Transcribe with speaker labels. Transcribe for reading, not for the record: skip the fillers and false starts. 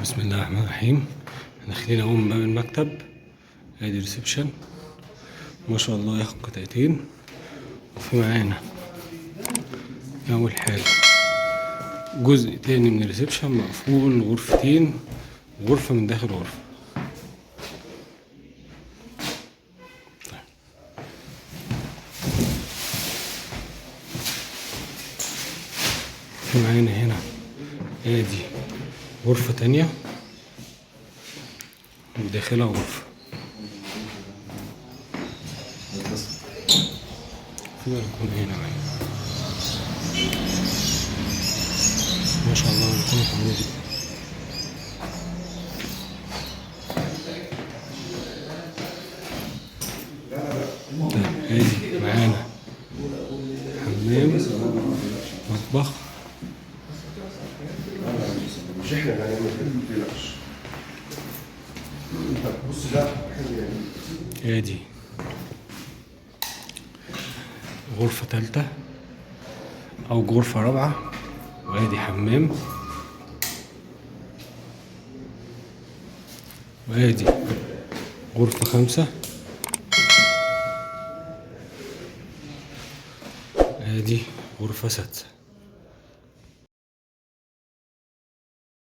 Speaker 1: بسم الله الرحمن الرحيم. داخلين اهو من باب المكتب، ادي reception ما شاء الله، ياخد قطعتين. وفي معانا اول حاجة جزء تاني من ال reception مقفول، غرفتين، غرفة من داخل غرفة. طيب. في معانا هنا ادي غرفة تانية وداخلها غرفة. في بلكونة هنا معانا ما شاء الله، بلكونة كبيرة جدا. طيب ادي معانا حمام، مطبخ.
Speaker 2: مش احنا اللي هنعمل كده، ما تقلقش. طب بص، ده حلو يعني.
Speaker 1: ادي غرفة تالتة أو غرفة رابعة، وادي حمام، وادي غرفة خمسة، ادي غرفة سادسة.